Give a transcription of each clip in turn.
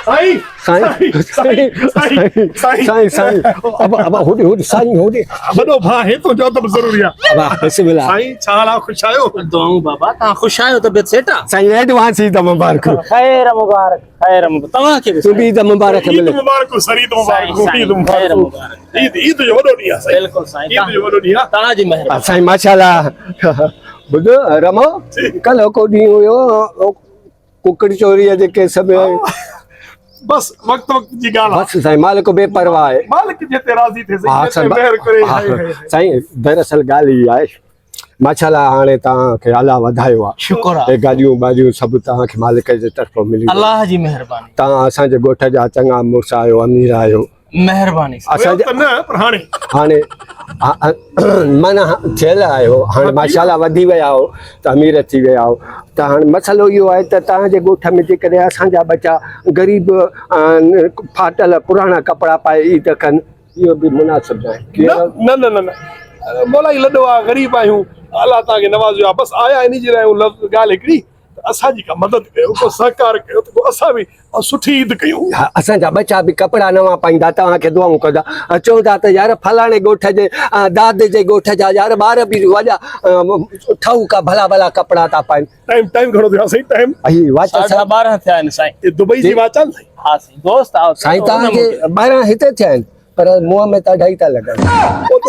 سائين سائين سائين سائين سائين ابا ابا هوڏي هوڏي سائين هوڏي وڏو ڀاء هي تنهنجو ادب ضروري آ ابا بسم الله سائين ڇا حال آ خوش آهيو دعائون بابا توهان خوش آهيو طبيعت سيٽ آ سائين ايڊوانس عيد مبارڪ خير مبارڪ خير مبارڪ توهان کي به تون به عيد مبارڪ عيد مبارڪ سر عيد مبارڪ عيد مبارڪ عيد عيد جو وڏو ڏينهن آ سائين بلڪل سائين عيد جو وڏو ڏينهن آ توهان جي مهرباني سائين ماشاءالله ٻڌ رمو ڪلهه ڪو ڏينهن هيو ڪڪڙ چوريء جي ڪيس ۾ بس وقت وقت جي ڳالهه بس سائين مالڪ بي پرواهه آهي مالڪ جتي راضي ٿئي سائين جتي مهر ڪري سائين دراصل ڳالهه هي آهي ماشاءالله هاڻي توهان کي الله وڌايو آهي شڪر آهي گاڏيون باڏيون سڀ توهان کي مالڪ جي طرفان ملي الله جي مهرباني توهان اسان جي ڳوٺ جا چڱا مڙس آهيو امير آهيو مهرباني اسان ته نه پر هاڻي هاڻي معنيٰ ٿيل آهيو هاڻي ماشاءالله وڌي ويا آهيو ته امير ٿي ويا آهيو ته هاڻي مسئلو اهو آهي ته توهان جي ڳوٺ ۾ جيڪڏهن اسان جا ٻچا غريب ڦاٽل پراڻا ڪپڙا پائي عيد ڪن اهو به مناسب ناهي نه نه نه نه مولائي لڏو آ غريب آهيون الله توهان کي نوازيو آ بس آيا انهي جي لاء لفظ ڳالهه هڪڙي ته اسان جي ڪا مدد ڪيو ڪو سهڪار ڪيو ته ڪو اسان به سٺي عيد ڪيون. ها اسان جا ٻچا به ڪپڙا نوان پائيندا توهان کي دعائون ڪندا چوندا ته يار فلاڻي ڳوٺ جي داد جي ڳوٺ جا يار ٻار به وڏا ٺهوڪا ڀلا ڀلا ڪپڙا ٿا پائين. ٽائيم ٽائيم گهڻو ٿيو آ سائين ٽائيم. هي واچ ساڍا ٻارهن ٿيا آهن سائين. هي دبئي جي واچ آ نه سائين. ها سائين دوست آ سائين توهان کي ٻارهن هتي ٿيا آهن پر منهن ۾ ته اڍائي ٿا لڳن.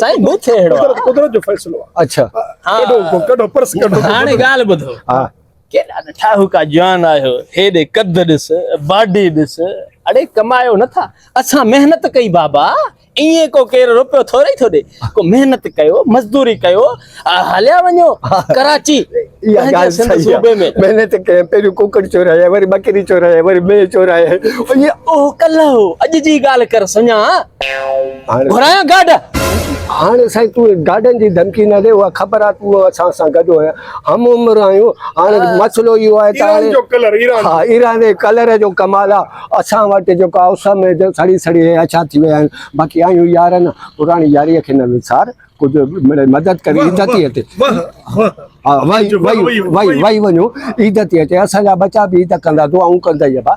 سائين مون ٿئي اهڙو آ. قدرت جو فيصلو آ. اڇا. ڪڍو ڪڍو پرس ڪڍو. هاڻي ڳالهه ٻڌو. ها. ڪيڏا نه ٺاهوڪا جوان آهيو، هيڏي قد ڏس، باڊي ڏس، اڙي ڪمايو نه ٿا، اسان محنت ڪئي بابا، ائين ڪو ڪير روپيو ٿورئي ٿو ڏي، ڪو محنت ڪيو، مزدوري ڪيو، هليا وڃو ڪراچي اها ڳالهه سنڌ صحيح صوبي آهي ۾. محنت ڪئي پهريون ڪڪڙ چورائي وري ٻڪري چورائي وري مينهن چورائي اهو ڪلهه هو، اڄ جي ڳالهه ڪر سڃا، هاڻي گهرايان گاڏ. هاڻي سائين تون گاڏن جي ڌمڪي نه ڏي اها خبر آهي تون اسان سان گڏ هئين هم عمر آهيون هاڻي مسئلو اهو آهي ته ايران جو ڪلر ايران ها ايران جي ڪلر جو ڪمال آهي اسان وٽ جيڪو آهي اس ۾ سڙي سڙي اڇا ٿي ويا آهن باقي آهيون يار نه پراڻي ياري کي نه وسار ڪجهه مڙئي مدد ڪري عيد ٿي اچي ها وئي وئي وئي وئي وڃو عيد ٿي اچي اسان جا ٻچا به عيد ڪندا دعائون ڪندا ئي ابا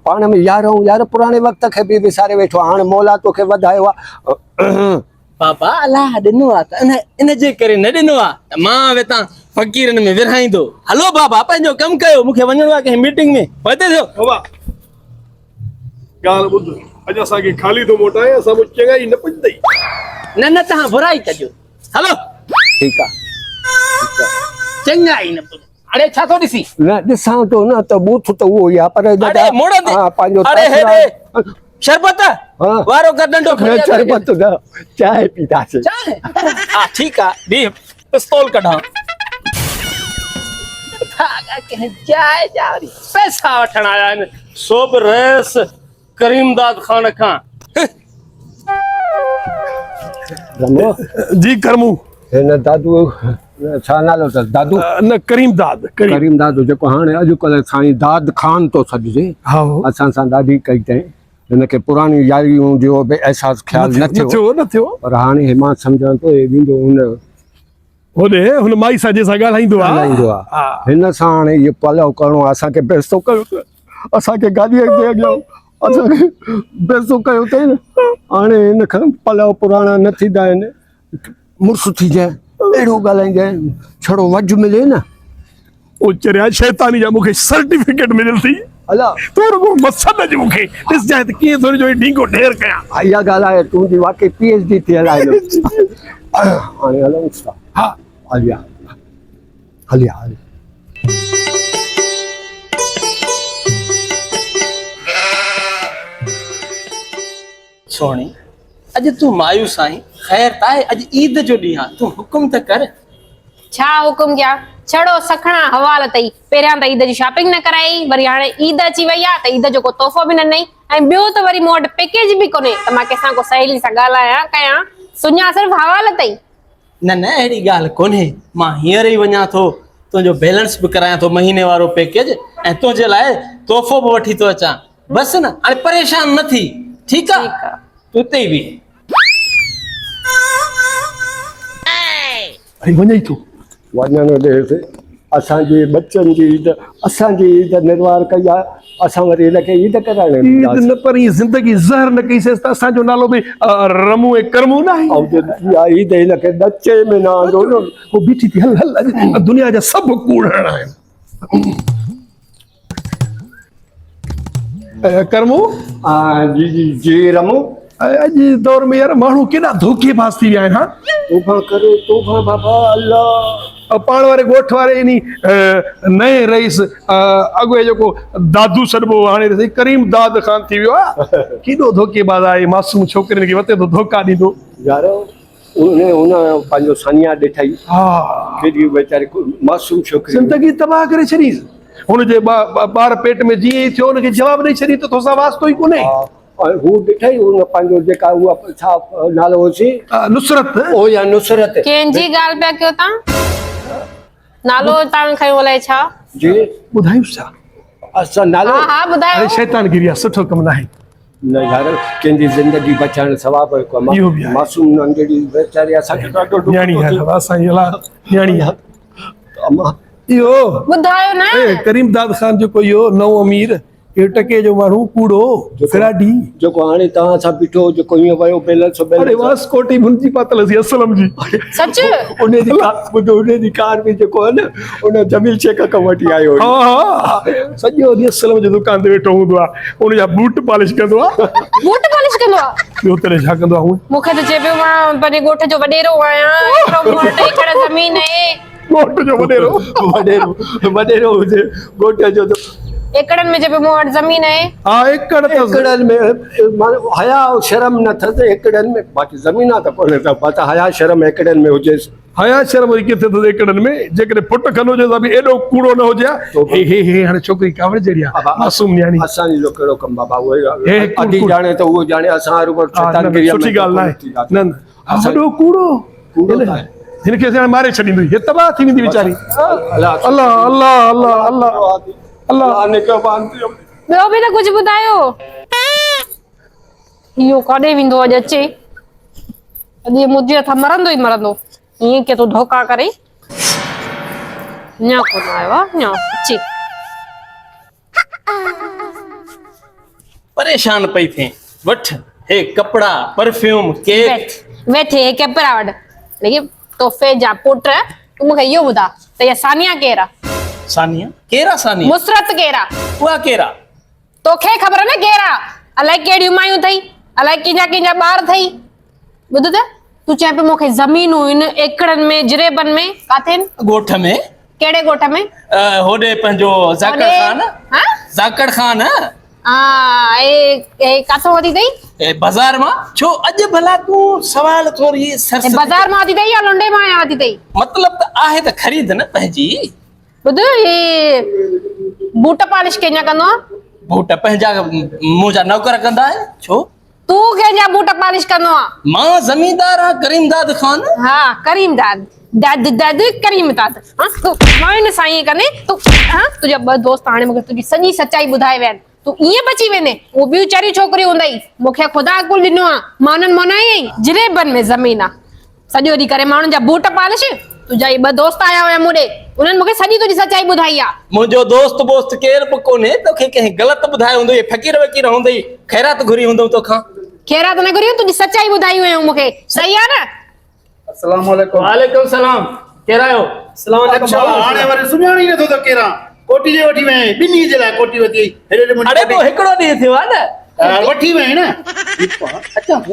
پاڻ ۾ يار آهيون يار پراڻي وقت کي به وساري ويٺو هاڻي مولا توکي وڌايو آهي بابا الله ڏنو آ ته ان ان جي ڪري نه ڏنو آ ته مان وتان فقيرن ۾ ورهائيندو هلو بابا پنهنجو ڪم ڪيو مونکي وڃڻو آ ڪنهن ميٽنگ ۾ پوئتي ٿيو بابا ڳالهه ٻڌ اڄ اسان کي خالي ٿو موٽائين اسان مون چڱائي نه پڄندئي نه نه تهان برائي ڪجو هلو ٺيڪ آ چڱائي نه پڄ اڙي ڇا ٿو ڏسين؟ نه ڏسان ٿو نه ته ٻوٿ ته اهو ئي آ پر اڙي مڙندي پنهنجو اڙي هيڏي شربت وارو ڪر ڏنڊو کڻي نه شربت نه چانهه پيتاسين چانهه ها ٺيڪ آ بيهه پستول ڪڍان ڪنهن جاء جا وري پئسا وٺڻ آيا آهن سو به رئيس ڪريم داد خان کان. رمو. جي ڪرمو. هن دادو ڇا نالو اٿس دادو؟ نه ڪريم داد. ڪريم داد جيڪو هاڻي اڄڪلهه سائين داد خان ٿو سڏجي. اسان سان ڏاڍي ڪئي اٿئي. هن کي پراڻيون ياريون جو به احساس خيال نه ٿيو. نه ٿيو. پر هاڻي مان سمجهان ٿو هي ويندو هن هوڏي هن مائي سان جنهن سان ڳالهائيندو آ. ڳالهائيندو آ. هن سان هاڻي اهو پلئه ڪرڻو آ اسان کي بيستو ڪيو اٿئي. اسان کي گاڏيء تي اڳيان اسان کي بيستو ڪيو اٿئي نه. هاڻي هن کان پلئه پراڻا نه ٿيندا آهن. مڙس ٿيجانء اهڙو ڳالهائيندين ڇڙو وجهه ملي نه. او چريا شيطاني جا مونکي سرٽيفڪيٽ مليل ٿي. الا. تون رڳو مس ڏج مونکي ڏسجانء ته ڪيئن ٿو جو هي ڍينگو ڍير ڪيان. ها اها ڳالهه آهي تنهنجي واقعي پي ايڇ ڊي ٿيل آهي هاڻي هلون ٿا. ها. هليا هليا هليا. سهڻي اڄ تون مايوس آهين خير ته آهي اڄ عيد جو ڏينهن آهي تون حڪم ته ڪر. ڇا حڪم ڪيان ڇڙو سکڻا حوال اٿئي پهريان ته عيد جي شاپنگ نه ڪرائي وري هاڻي عيد اچي وئي آهي ته عيد جو ڪو تحفو به نه ڏنئي ۽ ٻيو ته وري مون وٽ پيڪيج به ڪونهي ته مان ڪنهن سان ڪو سهيلي سان ڳالهايان ڪيان سڃا صرف حوال اٿئي. نه نه اهڙي ڳالهه ڪونهي مان هينئر ئي وڃان ٿو تنهنجو بيلنس به ڪرايان ٿو مهيني وارو پيڪيج ۽ تنهنجي لاء تحفو به وٺي ٿو اچان بس نه هاڻي پريشان نه ٿي ٺيڪ آ تون اتي ئي بيهه. اڙي وڃئي ٿو. وڃڻ ڏيس. اسان جي ٻچن جي عيد اسان جي عيد نروار ڪئي آ اسان وري هن کي عيد ڪرائڻ عيد ڏينداسين. نه پر هي زندگي زهر نه ڪئي سيس ته اسان جو نالو به رمون ۽ ڪرمون ناهي. ۽ جي اها عيد هن کي ڏچي ۾ نه آندو نه. هو بيٺي ٿي هل هل اڄ دنيا جا سڀ ڪوڙ هڻڻا آهن. ڪرمو. جي جي جي رمو. اڄ جي دور ۾ يار ماڻهو ڪيڏا ڌوڪي باز ٿي ويا آهن ها. توبه ڪري توبه بابا الله. پاڻ واري ڳوٺ واري انهي نئين رئيس اڳ جيڪو دادو سڏبو هو هاڻي سائين ڪريم داد خان ٿي ويو آهي ڪيڏو ڌوڪي باز آهي معصوم ڇوڪرين کي وتي ٿو ڌوڪا ڏيندو. يار ان ان پنهنجو ثانيه ڏٺائي ها ڪيڏي ويچاري معصوم ڇوڪري زندگي تباهه ڪري ڇڏيس هن جي ٻار پيٽ ۾ جيئن ئي ٿيو ان کي جواب ڏئي ڇڏي ته توسان واسطو ئي ڪونهي. ۽ هو ڏٺائي ان پنهنجو جيڪا اها ڇا نالو هوسي نصرت او يا نصرت ڪنهن جي ڳالهه پيا ڪيو تان نالو تان کنيو الائي ڇا جي ٻڌايوس ڇا اسان نالو ها ها ٻڌايو اڙي شيطان گيري آ سٺو ڪم ناهي نه يار ڪنهن جي زندگي بچائڻ ثواب جو ڪم اهو به آ آهي. معصوم ننڍڙي ويچاري اسان کي ڏاڍو ڏک نياڻي ٿو آهي ٿئي. بابا اسان جي الا نياڻي آهي اما اهو ٻڌايو نه اي ڪريم داد خان جيڪو اهو نئون امير اهو ٽڪي جو ماڻهو ڪوڙو فراڊي. جيڪو هاڻي توهان سان بيٺو هو جيڪو هيئن ويو بيلنس اڙي بيلنس. واسڪوٽ ئي منهنجي پاتل هئي اسلم جي. سچ؟ انهي جي ڪار ٻڌو انهي جي ڪار به جيڪو آهي نه ان جميل شيخ کان وٺي آيو هو. ها ها سڄو ڏينهن اسلم جي دڪان تي ويٺو هوندو آهي ان جا بوٽ پالش ڪندو آهي. بوٽ پالش ڪندو آهي؟ ٻيو تڏهن ڇا ڪندو آهي هونئن. مون کي ته چئي پيو مان پنهنجي ڳوٺ جو وڏيرو آهيان ايترو مون وٽ ايڪڙ زمين آهي. ڳوٺ جو وڏيرو. وڏيرو وڏيرو هجي ڳوٺ جو ته. ايڪڙن ۾ چئي پيو مون وٽ زمين آهي. ها ايڪڙ اٿس. ايڪڙن ۾ معنيٰ حيا شرم نه اٿس ايڪڙن ۾ باقي زمين ته ڪونهي ته بس حيا شرم ايڪڙن ۾ هجيس. حيا شرم وري ڪٿي اٿس ايڪڙن ۾ جيڪڏهن پٽ کن هجيس ته به ايڏو ڪوڙو نه هجي ها. هي هي هي هاڻي ڇوڪري ڪاوڙ جهڙي آهي معصوم نياڻي. اسان جو ڪهڙو ڪم بابا اهو ادي ڄاڻي ته اهو ڄاڻي اسان هروڀرو شيطان گيري سٺي ڳالهه ناهي نه نه وڏو ڪوڙو ڪوڙو ته آهي. هن کي هاڻي ماري ڇڏيندو هي تباهه ٿي ويندي ويچاري. الله الله الله الله الله الله نگهبان ٿي. ٻيو به ته ڪجهه ٻڌايو. اهو ڪاڏي ويندو اڄ اچي. اڄ اهو منهنجي هٿان مرندو ئي مرندو. ائين ڪي ٿو ڌوڪا ڪري. اڃا ڪونه آيو آ اڃا اچي. پريشان پئي ٿئين. وٺ هي ڪپڙا، پرفيوم، ڪيڪ. ويٺ ويٺ هي ڪپڙا وٺ. ليڪن تحفي جا پٽ تون مون کي اهو ٻڌاء ته اها ثانيه ڪير آ؟ ثانيه؟ ڪير آ ثانيه؟ مسرت ڪير آ؟ اها ڪير آ؟ توکي خبر نه ڪير آ؟ الائي ڪهڙيون مايون اٿئي، الائي ڪنهن جا ڪنهن جا ٻار اٿئي. ٻڌ ته تون چئين پيو مون کي زمينون آهن ايڪڙن ۾ جريبن ۾ ڪاٿي آهن؟ ڳوٺ ۾. ڪهڙي ڳوٺ ۾؟ هوڏي پنهنجو زاڪڙ خان. ها؟ زاڪڙ خان. ها اي اي ڪاٿو وتي اٿئي؟ اي بازار مان. ڇو اڄ ڀلا تون سوال ٿوري سرسري. بازار مان وتي اٿئي يا لنڊي مان آيا وتي اٿئي؟ مطلب ته آهي ته خريد نه پنهنجي. ٻڌ هي بوٽ پالش ڪنهن جا ڪندو آن؟ بوٽ پنهنجا منهنجا نوڪر ڪندا آهن. ڇو؟ تون ڪنهن جا بوٽ پالش ڪندو آن؟ مان زميندار آهان ڪريمداد خان. ها ڪريمداد داد داد ڪريمداد ها تون مان سان ائين ڪندين تون ها تنهنجا ٻه دوست هاڻي مونکي تنهنجي سڄي سچائي ٻڌائي ويا آهن تون ائين بچي ويندين اهي ٻيون چريون ڇوڪريون هوندئي مونکي خدا عقل ڏنو آ مان انهن مان نه آهيان جريبن ۾ زمين آ سڄو ڏينهن ڪري ماڻهن جا بوٽ پالش، تنهنجا اهي ٻه دوست آيا هيا مون ڏي، انهن مون کي سڄي تنهنجي سچائي ٻڌائي آ. منهنجو دوست ٻوست ڪير به ڪونهي، توکي ڪنهن غلط ٻڌايو هوندو، اهي فقير وقير هوندئي، خيرات گهري هوندئون توکان. خيرات نه گهري هئي، تنهنجي سچائي ٻڌائي هيائون مون کي، صحيح آ نه؟ السلام عليڪم. وعليڪم السلام، ڪير آيو؟ السلام عليڪم اڇا هاڻي وري سڃاڻي نٿو ته ڪير آن. ڪوٽي جي وٺي وئين، ٻنهي جي لاء ڪوٽي وتي آئي. هيڏي هيڏي منهنجي اڙي پوء ڪوٽي. هڪڙو ڏينهن ٿيو آ نه. وٺي وئين نه. اچان ٿو.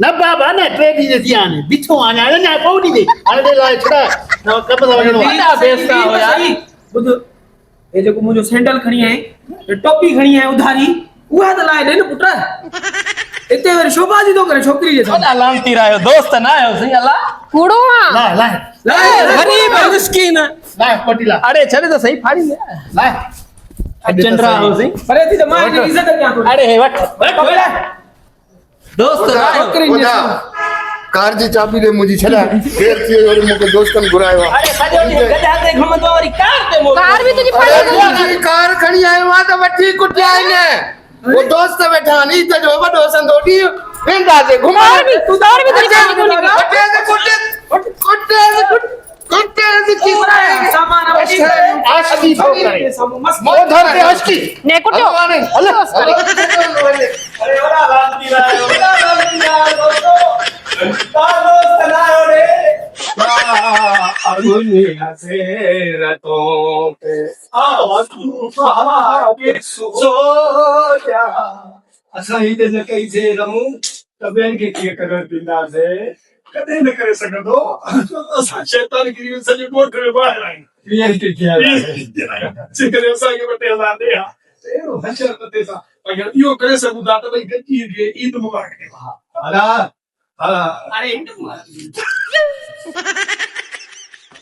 نه بابا نه ٽي ڏينهن ٿيا آهن. بيٺو آهيان اڃا پوء ڏيندي. هاڻي ڏي لاء ڇڏاء. نه ڪم تي وڃڻو آهي. وڏا بيستا هيا. ٻڌ هي جيڪو منهنجو سينڊل کڻي آئين هي ٽوپي کڻي آئين اڌاري اها ته لاهي ڏي نه پٽ. اتي وري شوبازي ٿو ڪري ڇوڪري جي سامهون. وڏا لعنتي راهيو دوست نه آهيو سائين الله. ڪوڙو آن. لاهه لاهه. لاهه غريب مسڪين. لاهه ڪوٽي لاهه. اڙي ڇڏ ته سائين ڦاڙي ڏي. لاهه. چنڊ راهو سائين. پري ٿي ته مان هن جي عزت ڪيان ٿو. اڙي هي وٺ وٺ وٺ. دوست راهيو. ڇوڪري جي ٻڌا سامهون. ڪار جي چاٻي ڏي منهنجي ڇڏا دير ٿي وئي وري مون کي دوستن گهرايو آ. اڙي سڄو ڏينهن گڏهه تي گهمندو آ وري ڪار تي موڪليو. ڪار به تنهنجي اڙي ڦاڙي وئي. منهنجي ڪار کڻي آيو آ ته وٺي ڪٽيا آهن. هو دوست ويٺا آهن عيد جو وڏو سندو ڏينهن وينداسين گهمڻ. ڪار به تنهنجي ڦاڙي ڪونهي. ڪٽيس ڪٽيس ڪٽيس ڪٽيس. ڪٽي ٿي سامان وٺي عاشقي ٿو ڪري. اوڌر تي عاشقي. نه ڪٽيو. هلو هاڻي، هل. اري وڏا لالچي آهيو، وڏا لالچي آهيو دوستو. ڪا دوست نه آهيو ڙي. اسان عيد نه ڪئي سي رمون ته ٻين کي ڪيئن ڪرڻ ڏينداسي. ڪڏهن نه ڪري سگهندو. اسان شيطان گيري ۾ سڄي ڳوٺ ۾ ٻاهر آهيون. جيڪڏهن اسان کي ٻه ٽي هزار ڏي ها ته اهڙو حشر نه ٿئي ها. باقي اهو ڪري سگهون ٿا ته ڀئي گڏجي کي عيد مبارڪ ڏيون ها. ادا اري عيد مبارڪ.